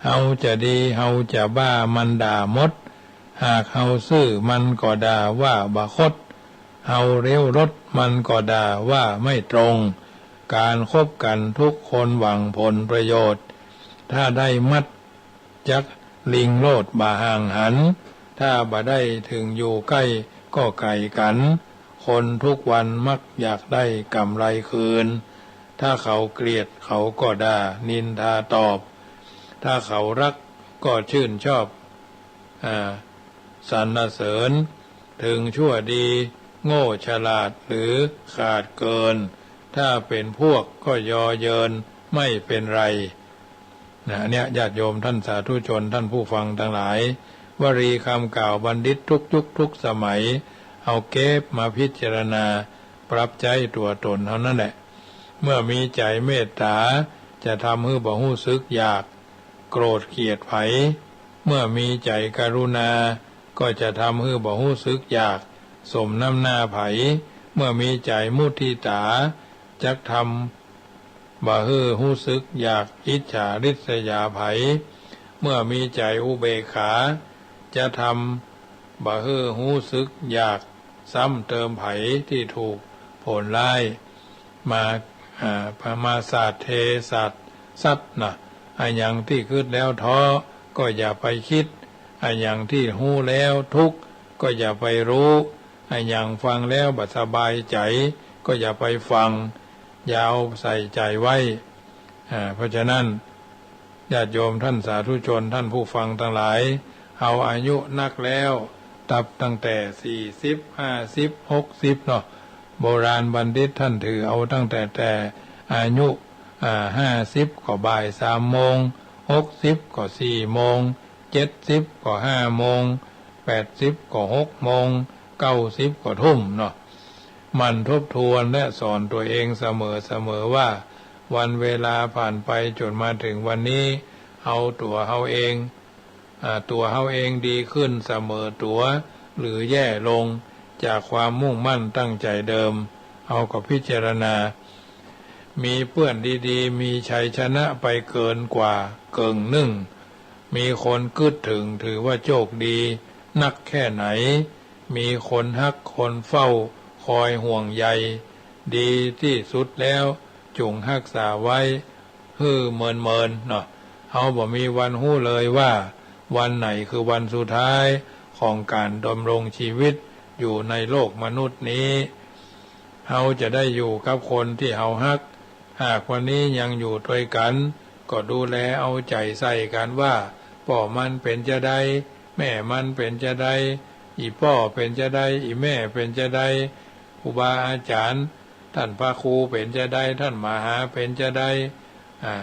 เฮาจะดีเฮาจะบ้ามันด่าหมด หากเฮาซื่อมันก็ด่าว่าบ่าคด เฮาเลี้ยวรถมันก็ด่าว่าไม่ตรง ก๋านคบกั๋นทุกคนหวังผลประโยชน์ ถ้าได้มัดจักลิงโลดบ่ห่างหัน ถ้าบ่ได้เถิงอยู่ใก้ก็ไก๋กั๋น คนทุกวันมักอยากได้ก๋ำไรคืน ถ้าเขาเกลียดเขาก็ด่านินทาตอบ ถ้าเขาฮักก็ชื่นชอบ อ่า สรรเสริญ เถิงชั่วดี โง่ฉลาดหรือขาดเกิน ถ้าเป๋นพวกก็ยอเยินไม่เป๋นไร นะ อันเนี้ย ญาติโยมท่านสาธุชน ท่านผู้ฟังตังหลาย วลีกำกล่าวบัณฑิตทุกยุคทุกสมัย เอาเก็บมาพิจารณา ปรับใจ๊ตั๋วต๋นเฮานั้นแหละ เมื่อมีใจ๋เมตต๋า จะทำหื้อบ่ฮู้สึกอยากโกรธเกลียดใผ เมื่อมีใจ๋กรุณา ก็จะทำหื้อบ่ฮู้สึกอยากสมน้ำหน้าใผ เมื่อมีใจ๋มุทิตา จักทำบ่หื้อฮู้สึกอยากอิจฉาริษยาใผ เมื่อมีใจ๋อุเบกขา จะทำบ่หื้อฮู้สึกอยากซ้ำเติมใผตี้ถูกผลร้าย มา อ่า มาสาดเทสาดสัดนะ อะหยังตี้กึ๊ดแล้วท้อ ก็อย่าไปกึ๊ด อะหยังตี้ฮู้แล้วทุกข์ ก็อย่าไปฮู้ อะหยังฟังแล้วบ่สบายใจ๋ ก็อย่าไปฟัง อย่าเอาใส่ใจ๋ไว้ อ่า เพราะฉะนั้น ญาติโยมท่านสาธุชน ท่านผู้ฟังตังหลาย เฮาอายุนักแล้ว ตับตั้งแต่สี่สิบ ห้าสิบ หกสิบเนาะ โบราณบัณฑิตท่านถือเอาตั้งแต่ แต่อายุ อ่า ห้าสิบก็บ่ายสามโมง หกสิบก็สี่โมง เจ็ดสิบก็ห้าโมง แปดสิบก็หกโมง เก้าสิบก็ทุ่มเนาะ หมั่นทบทวนและสอนตั๋วเองเสมอๆ ว่า วันเวลาผ่านไปจ๋นมาเถิงวันนี้ เอาตั๋วเฮาเอง อ่า ตั๋วเฮาเองดีขึ้นเสมอตั๋ว หรือแย่ลงจากความมุ่งมั่นตั้งใจ๋เดิม เฮาก็พิจารณา มีเปื้อนดีๆ มีชัยชนะไปเกินกว่าเกิ่งนึ่ง มีคนกึ๊ดเถิงถือว่าโชคดีนักแค่ไหน มีคนฮักคนเฝ้าคอยห่วงใย ดีตี้สุดแล้ว จุ่งฮักษาไว้หื้อเมินๆ เนาะ เฮาบ่มีวันฮู้เลยว่า วันไหนคือวันสุดท้ายของก๋านดำรงชีวิตอยู่ในโลกมนุษย์นี้ เฮาจะได้อยู่กับคนตี้เฮาฮัก หากวันนี้ยังอยู่ตวยกั๋น ก็ดูแลเอาใจ๋ใส่กั๋นว่า ป้อมันเป๋นจาใด แม่มันเป๋นจาใด อี่ป้อเป๋นจาใด อี่แม่เป๋นจาใด ครูบาอาจ๋ารย์ ต้านพระครูเป๋นจาใด ต้านมหาเป๋นจาใด อ่า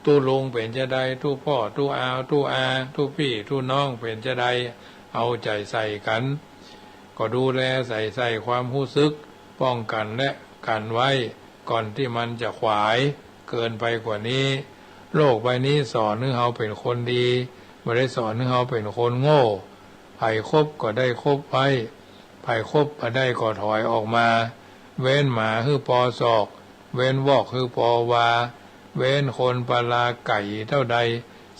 ตุ๊ลุงเป๋นจาใด ตุ๊ป้อ ตุ๊อา ตุ๊อา ตุ๊ปี้ ตุ๊น้องเป๋นจาใด เอาใจ๋ใส่กั๋น ก็ดูแลใส่ใส่ความฮู้สึก ป้องกั๋นและกั๋นไว้ ก่อนตี้มันจะขวายเกินไปกว่านี้ โลกใบนี้สอนหื้อเฮาเป๋นคนดี บ่ได้สอนหื้อเฮาเป๋นคนโง่ ใผคบก็ได้คบไว้ ใผคบบ่ได้ก็ถอยออกมา เว้นหมาหื้อปอศอก เว้นวอกหื้อปอวา เว้นคนปลาไก่เต้าใด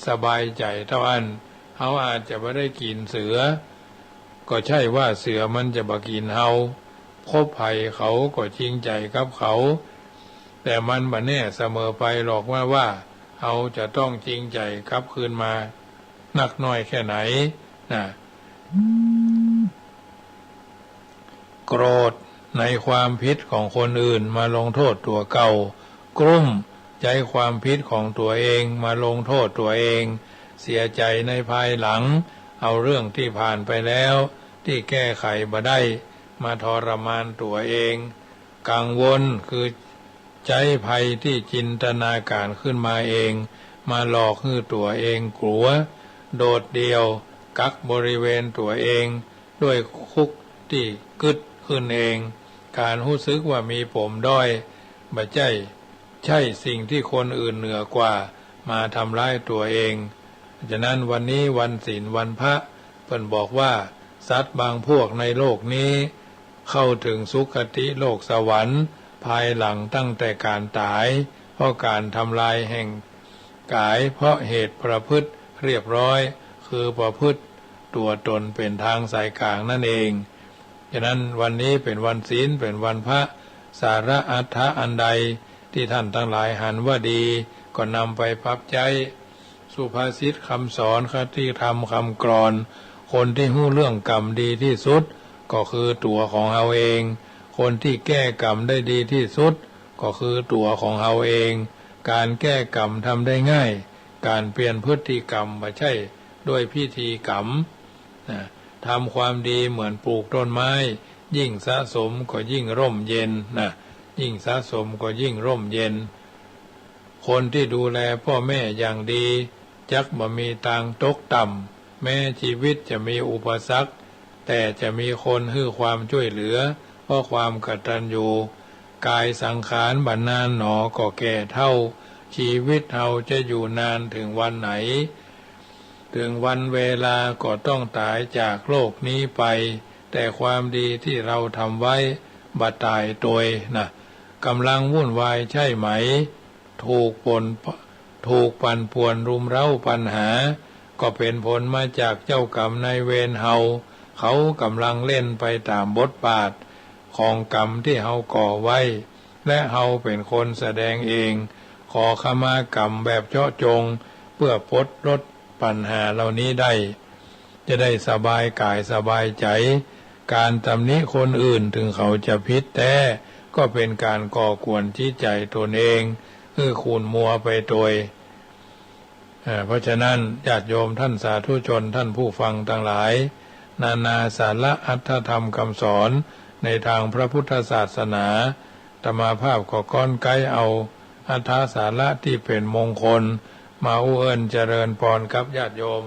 สบายใจ๋เต้าอั้น เฮาอาจจะบ่ได้กิ๋นเสือ ก็ใจ้ว่าเสือมันจะบ่กิ๋นเฮา คบใผเขาก็จริงใจ๋กับเขา แต่มันบ่แน่เสมอไปหรอกว่า ว่าเฮาจะต้องจริงใจ๋กลับคืนมานักน้อยแค่ไหน นะ โกรธในความผิดของคนอื่นมาลงโทษตั๋วเก่า กลุ้มใจ๊ความผิดของตั๋วเองมาลงโทษตั๋วเอง เสียใจ๋ในภายหลัง เอาเรื่องตี้ผ่านไปแล้ว ตี้แก้ไขบ่ได้ มาทรมานตั๋วเอง กังวลคือใจ๊ภัยตี้จินตนาก๋ารขึ้นมาเอง มาหลอกหื้อตั๋วเองกั๋ว โดดเดี่ยว กักบริเวณตั๋วเอง ด้วยคุกตี้กึ๊ดขึ้นเอง ก๋านฮู้สึกว่ามีปมด้อย บ่ใจ้ ใจ้สิ่งตี้คนอื่นเหนือกว่า มาทำร้ายตั๋วเอง ฉะนั้นวันนี้วันศีลวันพระ เปิ้นบอกว่า สัตว์บางพวกในโลกนี้ เข้าเถิงสุคติโลกสวรรค์ ภายหลังตั้งแต่ก๋านต๋าย เพราะก๋านทำลายแห่งก๋าย เพราะเหตุประพฤติเรียบร้อย คือประพฤติตั๋วต๋นเป๋นทางสายก๋างนั่นเอง ฉะนั้นวันนี้เป๋นวันศีล เป๋นวันพระ สาระอัตถะอันใดตี้ท่านตังหลายหันว่าดี ก็นำไปปรับใจ๊ สุภาษิตคำสอน คติธรรมคำกลอน คนตี้ฮู้เรื่องกรรมดีตี้สุดก็คือตั๋วของเฮาเอง คนตี้แก้กรรมได้ดีตี้สุดก็คือตั๋วของเฮาเอง ก๋านแก้กรรมทำได้ง่าย ก๋านเปลี่ยนพฤติกรรมบ่ใจ้ด้วยพิธีกรรม นะ ทำความดีเหมือนปลูกต้นไม้ ยิ่งสะสมก็ยิ่งร่มเย็นนะ ยิ่งสะสมก็ยิ่งร่มเย็น คนตี้ดูแลป้อแม่อย่างดี จักบ่มีตางตกต่ำ แม้จีวิตจะมีอุปสรรค แต่จะมีคนหื้อความจ้วยเหลือ เพราะความกตัญญู ก๋ายสังขารบ่นานหนอก็แก่เฒ่า จีวิตเฮาจะอยู่นานเถิงวันไหน เถิงวันเวลาก็ต้องต๋ายจากโลกนี้ไป แต่ความดีตี้เฮาทำไว้บ่ต๋ายตวยนะ ก๋ำลังวุ่นวายใจ้ไหม ถูกป่น ถูกปั่นป่วนรุมเร้าปัญหา ก็เป๋นผลมาจากเจ้ากรรมนายเวรเฮา เขาก๋ำลังเล่นไปต๋ามบทบาทของกรรมตี้เฮาก่อไว้ และเฮาเป๋นคนแสดงเอง ขอขมากรรมแบบเจาะจง เปื้อปลดลดปัญหาเหล่านี้ได้ จะได้สบายก๋ายสบายใจ๋ ก๋านตำหนิคนอื่นเถิงเขาจะผิดแต๊ ก็เป๋นก๋านก่อกวนจิตใจ๋ตนเอง หื้อขุ่นมัวไปตวย อ่า เพราะฉะนั้นญาติโยมต้านสาธุชนต้านผู้ฟังตังหลาย นานาสาระอรรถธรรมกำสอนในตางพระพุทธศาสนา อาตมาภาพก็ก้อนไก๊เอาอรรถสาระตี้เป๋นมงคล มาอู้เอิ้นเจริญปอนกับญาติโยม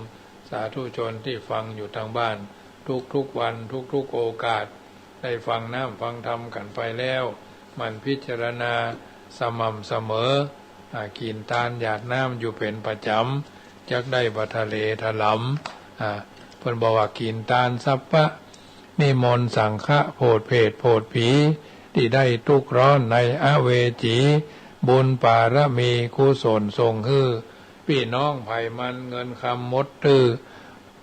สาธุชนตี้ฟังอยู่ตางบ้าน ทุกๆ วันทุกๆ โอกาส ได้ฟังน้ำฟังธรรมกั๋นไปแล้ว หมั่นพิจารณาสม่ำเสมอ อ่า กิ๋นตานหยาดน้ำอยู่เป๋นประจ๋ำ จักได้บ่ทะเลทะลำ อ่า เปิ้นบอกว่ากิ๋นตานสัพพะ นิมนต์สังฆะโผดเผตรโผดผี ตี้ได้ตุ๊กข์ร้อนในอเวจี บุญปารมีกุศลส่งหื้อ ปี้น้องใผมันเงินคำหมดตื้อ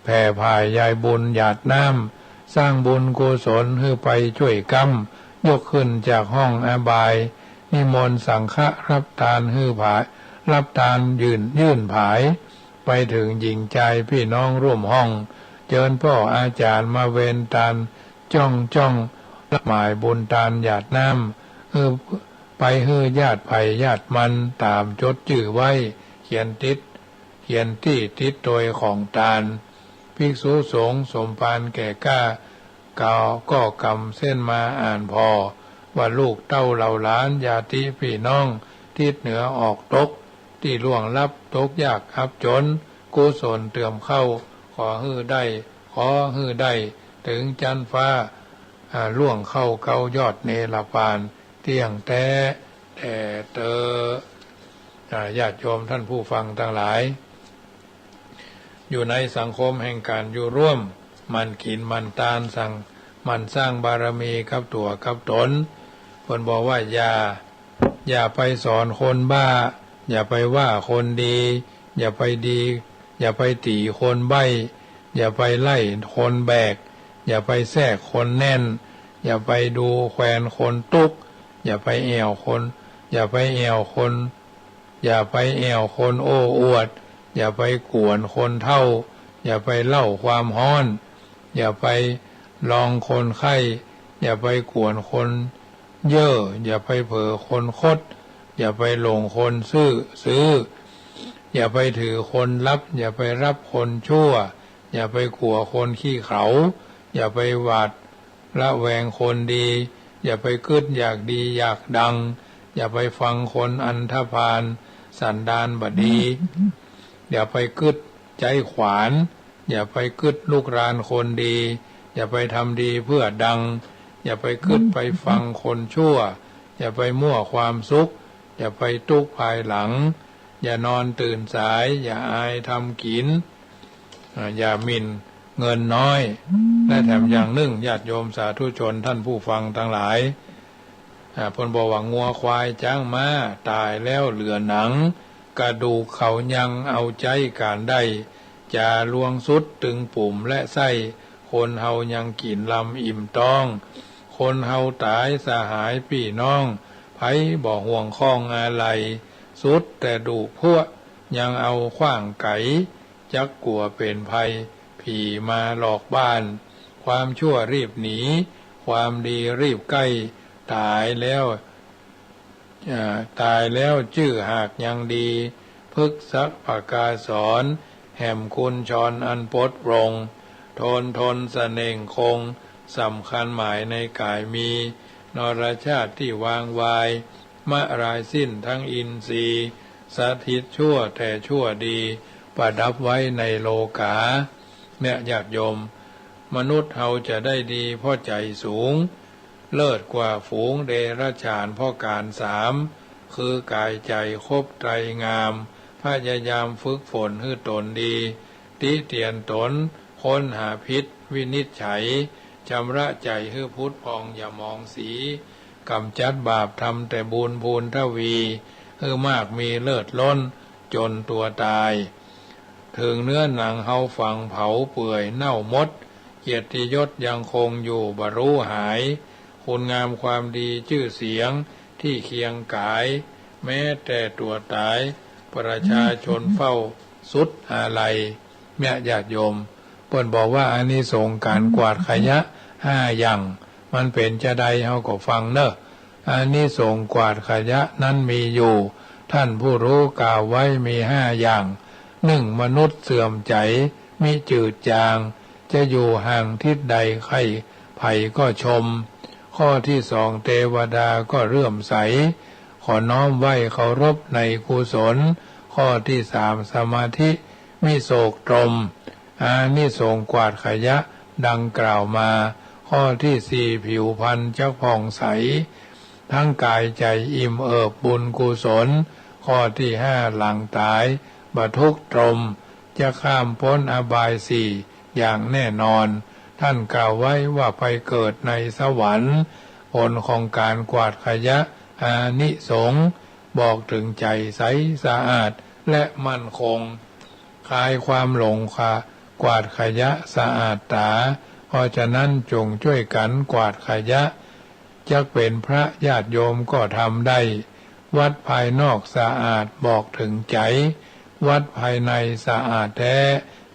แผ่ผายยายบุญหยาดน้ำ สร้างบุญกุศลหื้อไปจ้วยก๊ำ ยกขึ้นจากห้องอบาย นิมนต์สังฆะฮับตานหื้อผาย ฮับตานยื่น ยื่นผาย ไปเถิงหญิงจายปี้น้องร่วมห้อง เจิญป้ออาจ๋ารย์มาเวนตานจ้องจ้อง ละหมายบุญตานหยาดน้ำ หื้อไปหื้อญาติใผญาติมันต๋ามจดจื้อไว้ เขียนติด เขียนตี้ติดตวยของตาน ภิกษุสงฆ์สมภารแก่กล้า ก็ ก็กำเส้นมาอ่านผ่อ ว่าลูกเต้าเหล่าหลานญาติปี้น้อง ทิศเหนือออกตก ตี้ล่วงลับตกยากอับจน กุศลเติมเข้า ขอหื้อได้ ขอหื้อได้ เถิงจั๊นฟ้า อ่า ล่วงเข้าเก๊ายอดเนรปาน เตี้ยงแต๊แด่เต๊อ อ่า ญาติโยมต้านผู้ฟังตังหลาย อยู่ในสังคมแห่งก๋านอยู่ร่วม หมั่นกิ๋นหมั่นตาน สร้าง หมั่นสร้างบารมีกับตั๋วกับตน เปิ้นบอกว่าอย่า อย่าไปสอนคนบ้า อย่าไปว่าคนดี อย่าไปดี อย่าไปตี๋คนใบ้ อย่าไปไล่คนแบก อย่าไปแทรกคนแน่น อย่าไปดูแควนคนตุ๊กข์ อย่าไปแอ่วคน อย่าไปแอ่วคน อย่าไปแอ่วคนโอ้อวด อย่าไปกวนคนเฒ่า อย่าไปเล่าความฮ้อน อย่าไปลองคนไข้ อย่าไปกวนคนเย่อ อย่าไปเผลอคนคด อย่าไปหลงคนซื่อ ซื่อ อย่าไปถือคนลับ อย่าไปฮับคนชั่ว อย่าไปกั๋วคนขี้เขลา อย่าไปหวาด ระแวงคนดี อย่าไปกึ๊ดอยากดีอยากดัง อย่าไปฟังคนอันธพาล สันดานบ่ดี อย่าไปกึ๊ดใจ๊ขวาน อย่าไปกึ๊ดลุกรานคนดี อย่าไปทำดีเพื่อดัง อย่าไปกึ๊ดไปฟังคนชั่ว อย่าไปมั่วความสุข อย่าไปตุ๊กข์ภายหลัง อย่านอนตื่นสาย อย่าอายทำกิ๋น อ่า อย่าหมิ่นเงินน้อย และแถมอย่างนึ่ง ญาติโยมสาธุชนต้านผู้ฟังตังหลาย อ่า เปิ้นบอกว่างัวควายจ๊างม้าต๋ายแล้วเหลือหนัง กระดูกเขายังเอาใจ๊ก๋านได้ จ๋าลวงสุดตึงปุ๋มและไส้ คนเฮายังกิ๋นลำอิ่มต๊อง คนเฮาต๋ายสหายปี้น้อง ใผบ่ห่วงข้องอาลัย สุดแต่ดุพั้วยังเอาขว้างไก๋ จักกั๋วเป๋นภัย ผี ขี่มาหลอกบ้าน ความชั่วรีบหนี ความดีรีบใกล้ ต๋ายแล้ว เอ่อ ต๋ายแล้วจื้อหากยังดี พฤกษปกาสร แหมกุญชรอันปลดปลง โทนทนเสน่งคง สำคัญหมายในก๋ายมี นรชาติตี้วางวาย มะลายสิ้นทั้งอินทรีย์ สถิตชั่วแต่ชั่วดี ประดับไว้ในโลก๋า เนี่ยญาติโยม มนุษย์เฮาจะได้ดีเพราะใจ๋สูง เลิศกว่าฝูงเดรัจฉานเพราะก๋านสาม คือก๋ายใจ๋ครบไตรงาม พยายามฝึกฝนหื้อต๋นดี ติเตียนต๋น ค้นหาผิด วินิจฉัย ชำระใจ๋หื้อผุดผ่องอย่ามองสี ก๋ำจัดบาปทำแต่บุญพูนทวี หื้อมากมีเลิศล้น จ๋นตั๋วต๋าย เถิงเนื้อหนังเฮาฝังเผาเปื่อยเน่าหมด เกียรติยศยังคงอยู่บ่ฮู้หาย คุณงามความดีจื้อเสียงตี้เคียงก๋าย แม้แต่ตั๋วต๋าย ประชาชนเฝ้าสุดอาลัย เนี่ยญาติโยม เปิ้นบอกว่าอานิสงส์ก๋านกวาดขยะห้าอย่าง มันเป๋นจาใดเฮาก็ฟังเน่อ อานิสงส์กวาดขยะนั้นมีอยู่ ท่านผู้ฮู้กล่าวไว้มีห้าอย่าง นึ่ง มนุษย์เสื่อมใจ๋ มิจืดจาง จะอยู่ห่างทิศใดใคร่ใผก็ชม ข้อตี้สอง เตวดาก็เลื่อมใส ขอน้อมไหว้เคารพในกุศล ข้อตี้สาม สมาธิมิโศกตรม อานิสงส์กวาดขยะดังกล่าวมา ข้อตี้สี่ ผิวพรรณจะผ่องใส ทั้งก๋ายใจ๋อิ่มเอิบบุญกุศล ข้อตี้ห้า หลังต๋ายบ่ทุกข์ตรม จะข้ามป๊นอบายสี่อย่างแน่นอน ท่านกล่าวไว้ว่าไปเกิดในสวรรค์ ผลของก๋านกวาดขยะ อานิสงส์ บอกเถิงใจ๋ใสสะอาดและมั่นคง คลายความหลง ขะ กวาดขยะสะอาดต๋า เพราะฉะนั้นจงจ้วยกั๋นกวาดขยะ จักเป๋นพระญาติโยมก็ทำได้ วัดภายนอกสะอาดบอกเถิงใจ๋ วัดภายในสะอาดแท้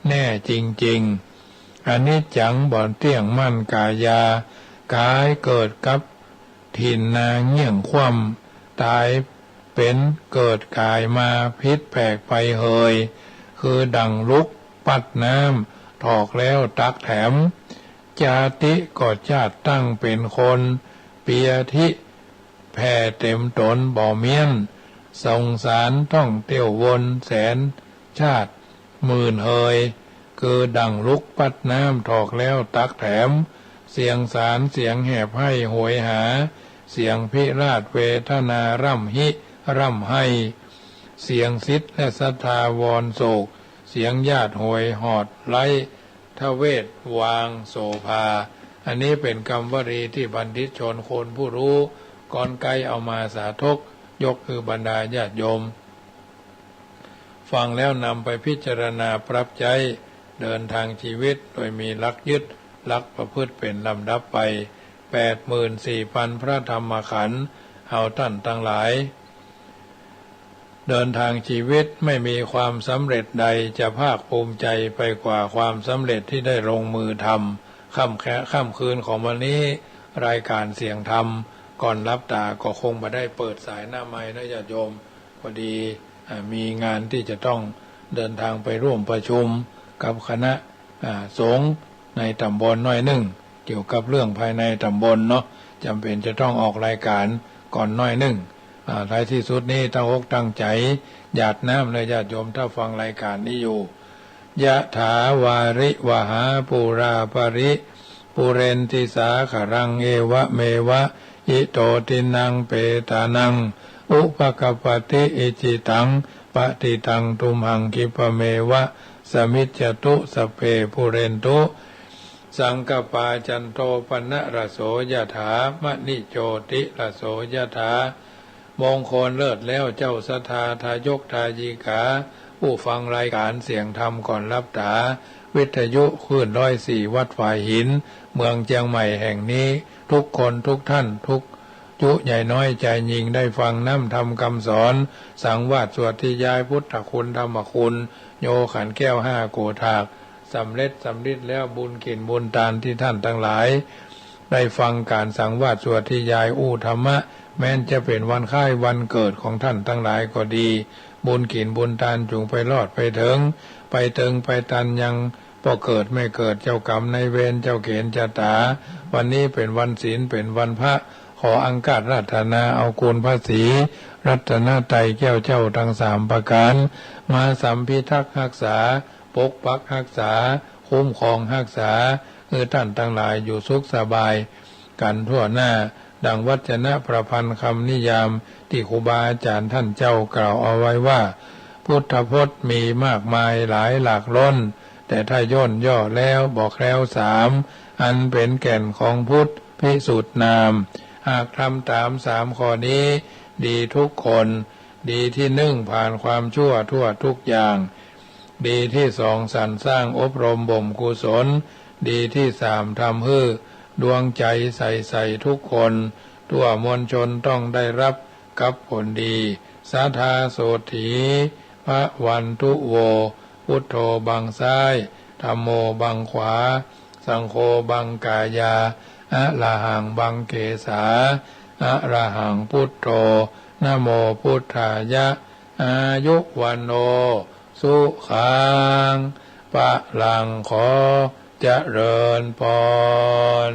แน่จริงๆ อนิจจังบ่เตี้ยงมั่นก๋ายา ก๋ายเกิดกับถิ่นนาเงี่ยงคว่ำ ต๋ายเป๋นเกิดก๋ายมาผิดแผกไปเหย คือดั่งลุกปั๊ดน้ำถอกแล้วตักแถม จาติก็จาติตั้งเป๋นคน เปียธิแผ่เต๋มต๋นบ่เมี้ยน สงสารต้องเตี้ยววนแสนชาติหมื่นเหย คือดั่งลุกปั๊ดน้ำถอกแล้วตักแถม เสียงสารเสียงแหบไห้โหยหา เสียงพิราชเวทนาร่ำฮิร่ำไห้ เสียงศิษย์และศรัทธาวอนโศก เสียงญาติโหยหอดไร้ ทเวศวางโสภา อันนี้เป๋นกำวลีตี้บัณฑิตชนคนผู้ฮู้ ก้อนใก๊เอามาสาธก ยกหื้อบรรดาญาติโยม ฟังแล้วนำไปพิจารณาปรับใจ๊ เดินทางชีวิตโดยมีหลักยึด หลักประพฤติเป๋นลำดับไป แปดหมื่นสี่พันพระธรรมขันธ์ เอาต้านตังหลาย เดินทางชีวิตไม่มีความสำเร็จใดจะภาคภูมิใจไปกว่าความสำเร็จที่ได้ลงมือทำ ค่ำแค่ ค่ำคืนของวันนี้ รายการเสียงธรรม ก่อนหลับต๋าก็คงบ่ได้เปิดสายหน้าไมค์นะญาติโยม พอดี อ่า มีงานที่จะต้องเดินทางไปร่วมประชุมกับคณะ อ่า สงฆ์ในต๋ำบลหน้อยนึ่ง เกี่ยวกับเรื่องภายในต๋ำบลเนาะ จ๋ำเป๋นจะต้องออกรายการก่อนหน้อยนึ่ง อ่า ท้ายตี้สุดนี้ตั้งอกตั้งใจ๋ หยาดน้ำเน่อญาติโยม ถ้าฟังรายการนี้อยู่ ยะถาวาริวหาปูราปริปูเรนติสาคารัง เอวะเมวะ อิโตตินังเปตานัง อุปกัปปติ อิจิตัง ปะติตัง ตุมหัง คิปะเมวะ สมิจจตุ สัพเพ ปูเรนตุ สังกัปปา จันโท ปะนะระโส ยะถา มะณิโจติระโส ยะถา มงคลเลิศแล้วเจ้าศรัทธาทายกทายิกา ผู้ฟังรายการเสียงธรรมก่อนหลับต๋า วิทยุคลื่นร้อยสี่วัดฝายหิน เมืองเจียงใหม่แห่งนี้ ทุกคนทุกท่าน ทุกอายุใหญ่น้อยจายญิง ได้ฟังน้ำธรรมกำสอน สังวาสสวดนิยาย พุทธคุณธรรมคุณ โยขันแก้วห้าโกฏาก สำเร็จสำริดแล้ว บุญกิ๋นบุญตานตี้ท่านตังหลายได้ฟังก๋านสังวาสสวดธยายอู้ธรรมะ แม้นจะเป๋นวันคล้ายวันเกิดของท่านตังหลายก็ดี บุญกิ๋นบุญตานจุ่งไปรอดไปเถิง ไปเติงไปตันยังป้อเกิดแม่เกิด เจ้ากรรมนายเวรเจ้าเขนจะต๋า วันนี้เป๋นวันศีลเป๋นวันพระ ขออังคาราธนาเอาคุณพระศรีรัตนตรัยแก้วเจ้าตังสามประก๋าน มาสัมพิทักษ์ฮักษา ปกปักฮักษา คุ้มครองฮักษา หื้อท่านตังหลายอยู่สุขสบายกั๋นทั่วหน้า ดังวัจนะประพันธ์กำนิยามตี้ครูบาอาจ๋ารย์ต้านเจ้ากล่าวเอาไว้ว่า พุทธพจน์มีมากมายหลายหลากล้น แต่ถ้าย่นย่อแล้วบอกแล้วสาม อันเป๋นแก่นของพุทธพิสุทธิ์นาม หากทำต๋ามสามข้อนี้ ดีทุกคน ดีตี้นึ่ง ผ่านความชั่วทั่วทุกอย่าง ดีตี้สอง สรรสร้างอบรมบ่มกุศล ดีตี้สาม ทำหื้อดวงใจ๋ใสๆ ทุกคน ทั่วมวลชนต้องได้ฮับกับผลดี สทาโสตถี ภะวันตุ โว พุทโธ บังซ้าย ธัมโม บังขวา สังโฆ บังก๋ายา อะระหัง บังเกศา อะระหัง พุทโธ นะโม พุทธายะ อายุ วัณโณ สุขัง พะลัง ขอเจริญปอน